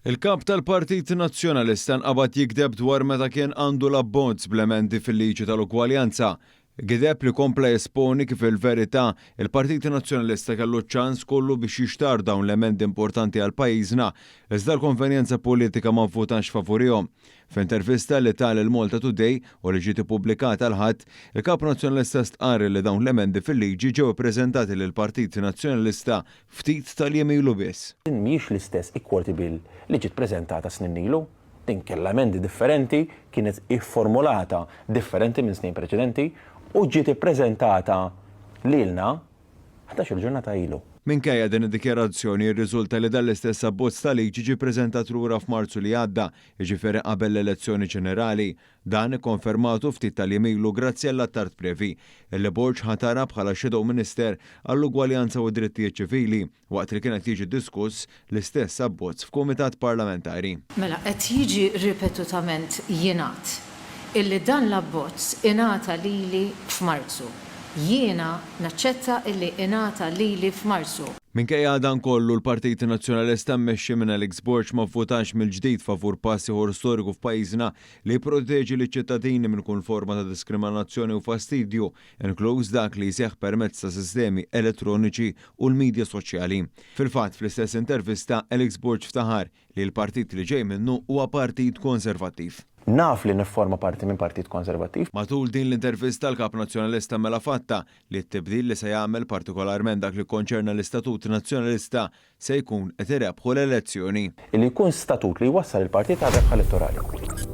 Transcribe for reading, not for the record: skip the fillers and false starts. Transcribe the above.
Il-Kap tal-Partit Nazzjonalista nqabad jigdeb dwar meta kien għandu l-abbozz bl-emendi fil-liġi tal-ugwaljanza. Gideb li kompla jesponi kif il-verità, il-Partit Nazzjonalista kellu ċ-ċans kollu biex jixtarr dawn l-emendi importanti għal pajjiżna, iżda l-konvenjenza politika ma vvutax favurihom. F'intervista li ta lil Malta Today u li ġiet ippubblikata l-Ħadd, il-Kap Nazzjonalista stqarr li dawn l-emendi fil-liġi ġew ippreżentati lill-Partit Nazzjonalista ftit tal-jiem ilu biss. Din mhijiex l-istess Equality Bill li ġiet preżentata snin ilu. Din kellha emendi differenti, kienet ifformulata differenti minn snin preċedenti u ġiet ippreżentata lilna ħdax-il ġurnata ilu. Minkejja din id-dikjarazzjoni, jirriżulta li dan l-istess abbozz ta' liġi ġie ppreżentat lura f'Marzu li għadda, jiġifieri qabel l-elezzjoni ġenerali. Dan ikkonfermatu ftit tal-jiem ilu Graziella Attard Previ, illi Borg ħatarha bħala Shadow Minister għall-Ugwaljanza u d-Drittijiet Ċivili. waqt li kien qed jiġi diskuss l-istess abbozz f'kumitat parlamentari. Mela qed jiġi ripetutament jingħad illi dan l-abbozz ingħata lili f'Marzu. Jiena naċċetta illi ingħata lili f'Marzu. Minkejja dan kollu, l-Partit Nazzjonalista mmexxi minn Alex Borg ma vvutax mill-ġdid favur pass ieħor storiku f'pajjiżna li jipproteġi liċ-ċittadini minn kull forma ta' diskriminazzjoni u fastidju inkluż dak li jseħħ permezz ta' sistemi elettroniċi u l-midja soċjali. Fil-fatt, fl-istess intervista, Alex Borg ftaħar li l-partit li ġej minnu huwa partit konservattiv. Naf li nifforma parti minn partit konservattiv. Matul din l-intervista l-Kap Nazzjonalista mela fatta li t-tibdil li se jagħmel, partikolarment dak li kkonċerna l-istatut Nazzjonalista, se jkun qed irebbħu l-elezzjoni. Li jkun statut li jwassal il-partit għal rebħa elettorali.